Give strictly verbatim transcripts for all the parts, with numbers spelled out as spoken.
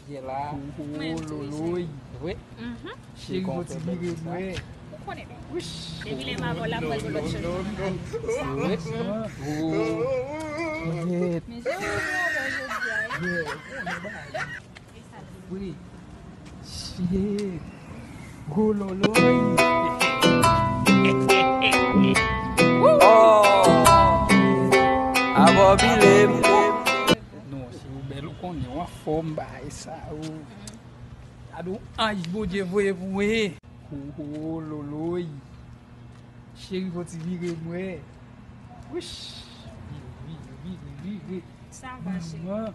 Gen la. Mwen tou, loloy. Wi. Mhm. Cheri, fò ti vire mwen. Ou konnen. Depi lè m avè w la, mwen gen lòt cheri. Wi. Men jan ou ye avè jodi a, wi. Wi. Shit. Gwo loloy. Oh. Abòbile m. Non, si ou bèl, ou konnen, ou anfòm, bagay sa, ou. Gade yon anj Bondye voye pou mwen. Ho, ho, loloy. Cheri, fò ti vire mwen. Wish. Vire, vire, vire, vire. Sa va, cheri. Manman.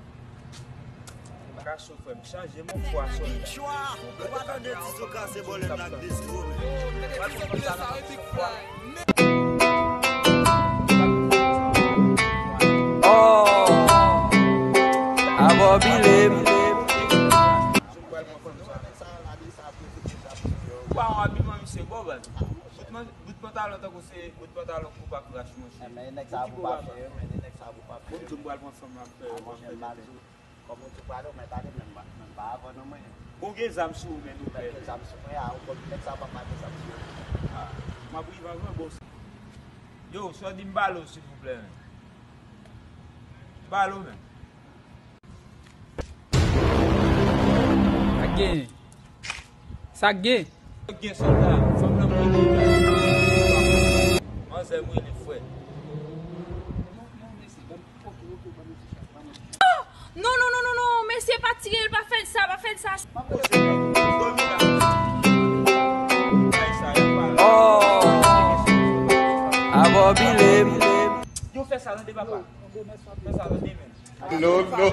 Gason frè m, chanje mon pwason. Ou pa tande ti sou kase bòlèm nan ak dis gwo men. Oh, abòbile m. Ou pa yon abiman misye bon, baz. Bout man-, bout pantalon tankou se bout pantalon koupa krach, monchè. Enben, nèg sa pou pa fè, enben, nèg sa pou pa fè. Bon, m di m pral pran fanm la, m fè, ah, m fè monchè, m di w, kòm ou di w prale, ou mèt ale, men m pa, men m pa avè w non, mwen. Bon, gen zam sou ou, men nou pè. Gen zam sou mwen, a, ou konn nèg sa pa, pa gen zam sou yo. Ah, m ap rive avè w, bon. Yo, sò di m balo, silvouplè, men. Balo, men. Sa gen? Sa gen? Sa gen, sòlda? Fanm nan mwen li. Manzè mwen li, frè. Non, non, non, non, non, mesye, pa tire l, pa fè l sa, pa fè l sa. Oh, abòbile m. Yo fè sa, tande, papa. Fè sa, tande, men. Non, non.